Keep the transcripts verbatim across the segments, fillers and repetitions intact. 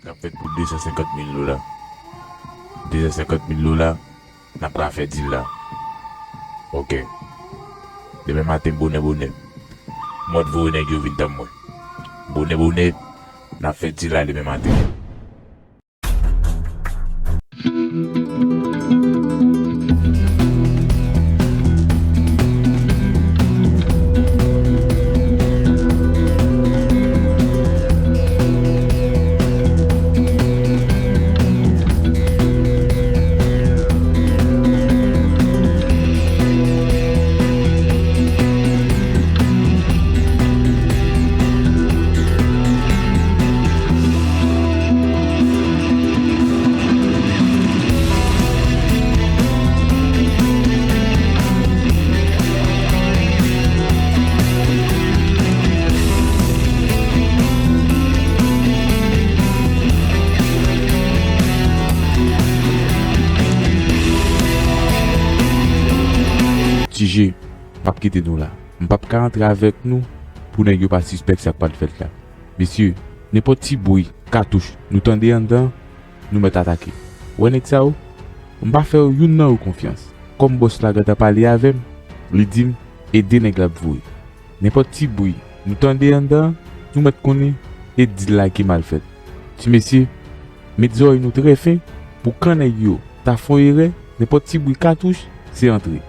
N ap fèt pou de san senkant mil dola. De san senkant mil dola, n ap ka fè dil la. Ok. Demen maten, bonè, bonè. Mwen t voye nèg yo vin tann mwen. Bonè, bonè, n ap fè dil la demen maten. Ti G, m p ap kite nou la. M p ap ka antre avèk nou pou nèg yo pa sispèk sa k pral fèt la. Mesye, nenpòt ti bri katouch nou tande anndan, nou mèt atake. Ou wè nèg sa yo? M pa fè yo youn nan yo konfyans. Kòm bòs la gentan pale avè m, li di m e de nèg l ap voye. Nenpòt ti bri nou tande anndan, nou mèt konnen e dil la ki mal fèt. Ti mesye, met zòrèy nou trè fen pou kan nèg yo ta fè yon erè, nenpòt ti bri katouch, se antre.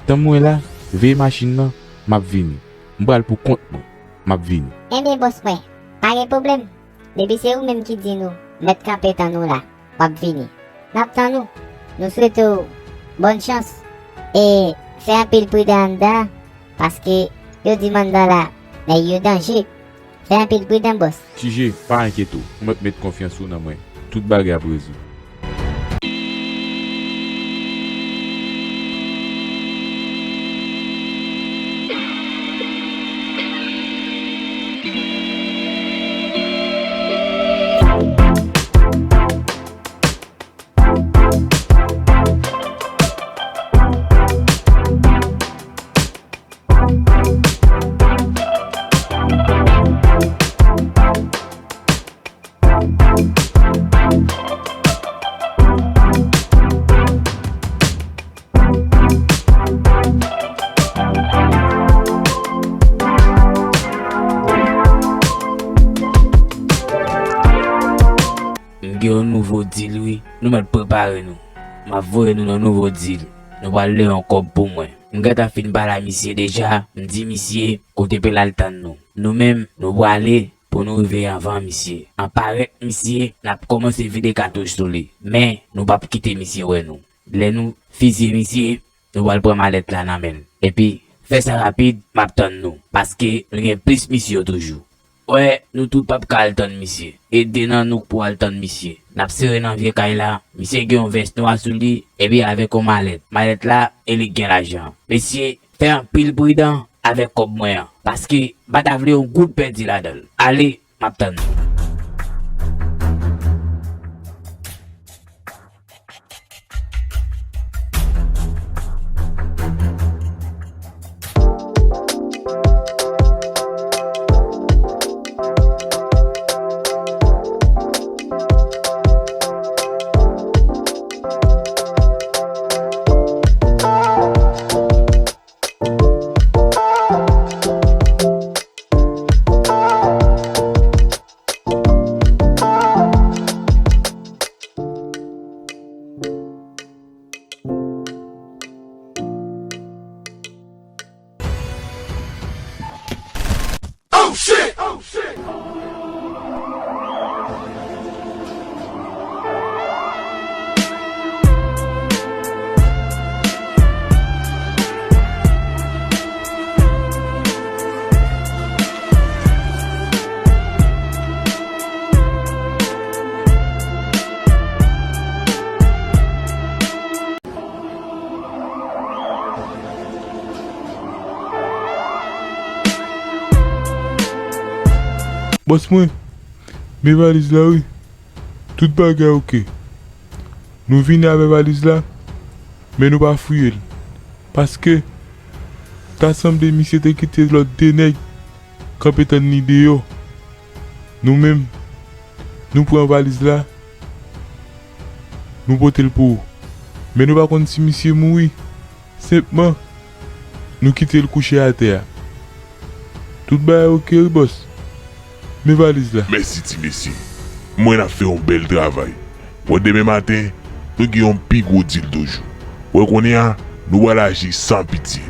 Tann mwen la, veye machin nan, m ap vini. M pral pou kont mwen. M ap vini. Ebyen, bòs mwen, pa gen pwoblèm. Depi se ou menm ki di nou mèt kanpe tann ou la, w ap vini. N ap tann ou. Nou swete w bòn chans. E fè anpil pridan anndan, paske yo di m anndan la, nèg yo danje. Fè anpil pridan, bòs. Ti G, pa enkyete w. Ou mèt met konfyans ou nan mwen. Tout bagay ap rezoud. M gen yon nouvo dil, wi. Nou mèt prepare nou. M ap voye nou nan nouvo dil. Nou pral leve yon kòb pou mwen. M gentan fin pale a misye deja. M di misye kote pou l al tann nou. Nou menm, nou prale pou nou rive anvan misye. An parèt misye, n ap kòmanse vide katouch sou li. Men, nou p ap kite misye wè nou. Lè nou fizye misye, nou pral pran malèt la nan men l. Epi, fè sa rapid, m ap tann nou. Paske nou gen plis misyon toujou. Wè, nou tout p ap ka al tann misye. E de nan nou k pou al tann misye. N ap sere nan vye kay la. Misye gen yon vès nwa sou li, epi avèk yon malèt. Malèt la, e li k gen lajan. Mesye, fè anpil pridan avèk kòb mwen an, paske m pa ta vle yon goud pèdi ladan l. Ale, m ap tann nou. Bòs mwen, men valiz la wi. Tout bagay oke. Nou vini avè valiz la, men nou pa fouye l. Paske, ta sanble misye te kite lòt de nèg kanpe tann li deyò. Nou menm, Nou pran valiz la, nou pote l pou ou. Men nou pa konn si misye mouri. Senpman, nou kite l kouche atè a. Tout bagay oke wi, bòs. Men valiz la. Mèsi ti mesye. M wè n ap fè yon bèl travay. Bon, demen maten, nou gen yon pi gwo dil toujou. Wè kounye a, nou pral aji san pitye.